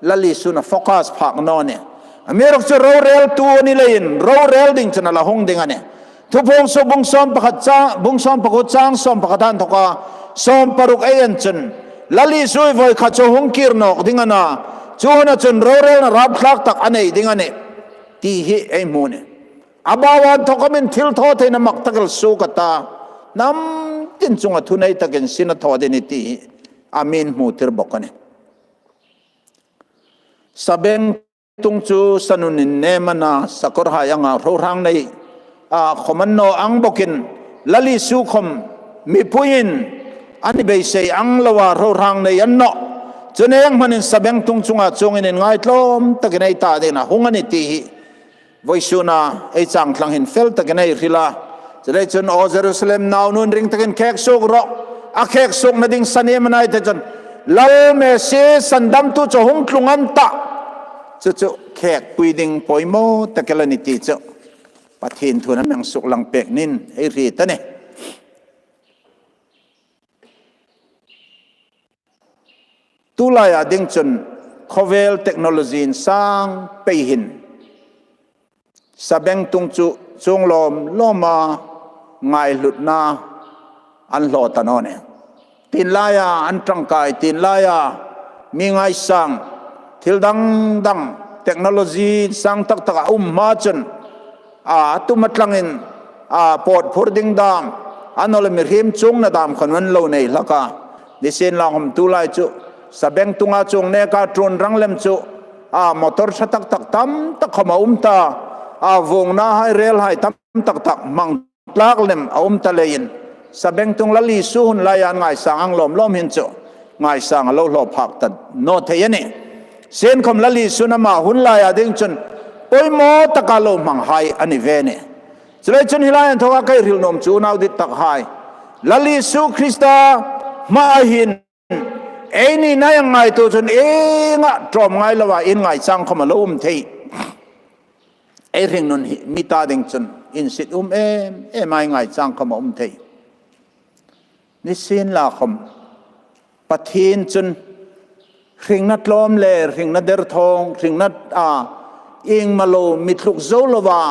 Lal Isu'n a focus phak naw a nih. Amiruokchu roreltu a ni leiin rorel ding chun a la hung ding a nih. Thupuong suk bung sawm pakhat chang, bung sawm pakuo chang sawm pakhata inthawka sawm paruk ei en chun Lal Isu hi voi khat chu hung kir nawk ding a na. Chu huna chun rorelna rapthlak tak a nei ding a nih ti hi ei hmu a nih. A bauah inthawk khom hin thilthawtheina mak tak el suok a ta, hnam tin chunga thunei takin sin a thaw ding a nih ti hi a mi hmutir bawk a nih. Sabengtung chu sanun innem a na, sakawrhai anga rorang nei a khom a ni naw ang bawkin Lal Isu khom mipuiin a ni beisei ang loa rorang nei a ni nawh. Chu nek hmanin sabengtung chunga chuongin inngaithlawm takin ei ta dingin a hung a nih ti hi vawisuna ei chang tlang hin fel takin ei hril a. Chuleiin chun, aw Jerusalem naunu, inring takin khek suok rawh. A khek suokna ding san iem a na ti chun Lal Messi sandamtu chu hung tlung an ta. Chu chu khêkpui ding poimaw tak el a ni ti chu Pathien thuin a mi suklang pêk ning ei hriet a nih. Tulaia ding chun khawvel technology insang pei hin sabengtung chu chuong lawm lawma ngaihlutna an hlaw ta naw nih. Tienlaia an ṭangkai, tienlaia mi ngaisang, thil dang dang technology insang tak tak a um hma chun a tum a tlangin a pawt phur ding dam, a naw leh mihriem chuongna dam khawm an lo nei hlak a. Nisienlakhawm tulai chu sabengtunga chuong neka ṭuon rang lem chu a motor ṭha tak tak tam tak khawm a um ta, a vuongna hai, rel hai tam tak tak hmang tlak lem a um ta leiin sabengtung Lal Isu hun laia an ngaisang ang lawm lawm hin chu ngaisang a lo hlaw phak ta naw thei a nih. Sienkhawm Lal Isun ama hun laia ding chun poimaw taka lo hmang hai a ni ve a nih. Chuleiin chun hi lai inthawka ka hril nuom chu unau dit tak hai, Lal Isu Krista hmaa hin eini nai ang ngaituo chun ienga ṭawm ngai loa inngaichang khawm a lo um thei. Ei hringnun hi mi ta ding chun insit um em em a, inngaichang khawm a um thei. Nisienlakhawm Pathien chun hringna tlawm le hringna derthawng, hringna a iengmaw lo mi tluk zo loa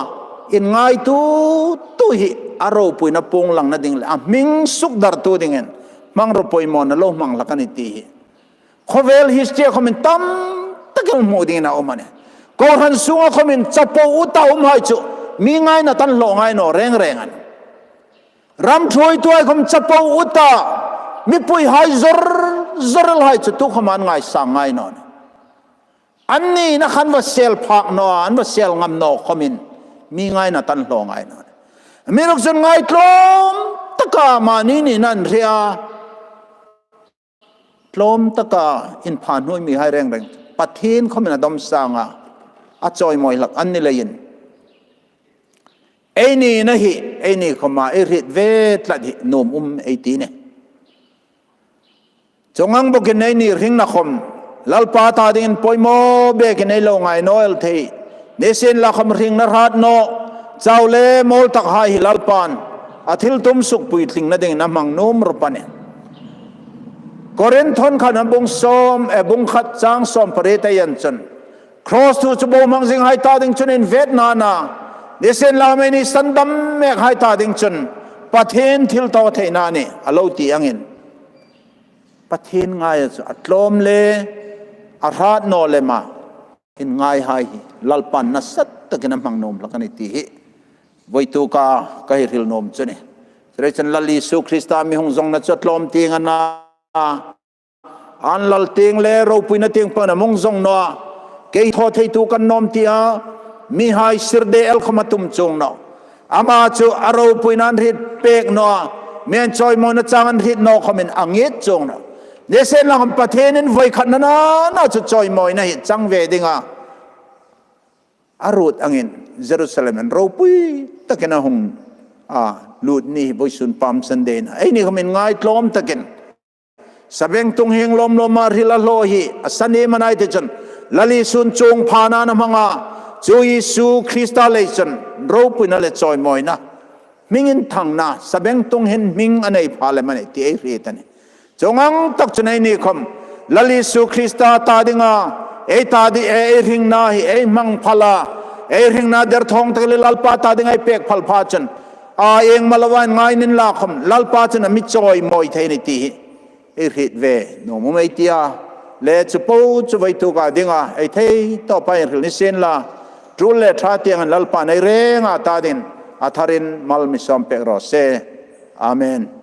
inngaitu tu hi a ropuina puong langna ding le a hming sukdartu dingin hmangruo poimawna lo hmang hlak a nih ti hi khawvel history khawmin tam tak el hmu dingin a um a nih. Kohran sunga khawmin chapo uta um hai chu mi ngaina tan hlaw ngai naw reng reng a nih. Ram ṭhuoitu hai khawm chapo uta mipui hai zor zor el hai chu tukhawm an ngaisang ngai naw a nih. Anni na khan va sel phak naw a, an va sel ngam naw khawmin mi ngaina tan hlaw ngai naw a nih. Amiruokchu ngai tlawm taka mani ni nan hria tlawm taka inpha hnuoi mi hai reng reng Pathien khawmin a dawm sanga a chawimawi hlak an ni leiin eini na hi, eini khawma ei hriet ve tlat hi nuom um ei ti a nih. Chuong ang bawkin eini hringna khawm Lalpa ta dingin poimaw bekin ei lo ngai naw el thei. Nisienlakhawm hringna hrat naw, chau le mawl tak hai hi Lalpan a thiltum sukpuitlingna dingin a hmang nuom rup a nih. Korinth khatna bung sawm, eh, bung khat chang sawm pariet ei en chun, cross thu chu bohmang zing hai ta ding chun invetna a na, nisienlakhawm eini sandam mek hai ta ding chun Pathien thilthawtheina a nih a lo ti angin, Pathien ngaia chu a tlawm le a hrat naw lema inngai hai hi Lalpan nasa takin a hmang nuom hlak a nih ti hi vawituk ka, ka hril nuom chu a nih. Chuleiin chun Lal Isu Krista mi hung zawngna chu a tlawm tieng a na, an lal tieng le ropuina tieng pan a hung zawng naw a, kei thaw theitu ka nuom tia mihai sir de el khawm a tum chuong naw. Ama chu a ropuina an hriet pek naw a, mi an chawimawina chang an hriet naw khawmin a ngiet chuong naw. Nisienlakhawm Pathienin voi khatna na na chu chawimawina hi chang ve ding a, a ruot angin Jerusalem-in ropui takin a hung, a, lut ni hi vawisun Palm Sunday a na. Eini khawmin ngai tlawm takin sabengtung hieng lawm lawma hril a hlaw hi a san ei am a ni ti chun, Lal Isun chuong phana a hmang a, chu Isu Krista lei chun ropuina le chawimawina, hming inthangna, sabengtung hin hming a nei pha lem a nih ti ei hriet a nih. Chuong ang tak chun eini khawm Lal Isu Krista ta dinga ei ta di, ei hringna hi ei hmang phal a, ei hringna derthawng tak le Lalpa ta dinga ei pek phal pha chun, a, iengmaw loa inngai inla khawm Lalpa chun a mi chawimawi thei a nih ti hi ei hriet ve nuom um ei tia, le chu po chu vawituk ka dinga ei thei tawpa ei hril ni sien la, tul le ṭha tiengin Lalpan ei renga ta dingin a tharin mal mi sawm pek raw se. Amen.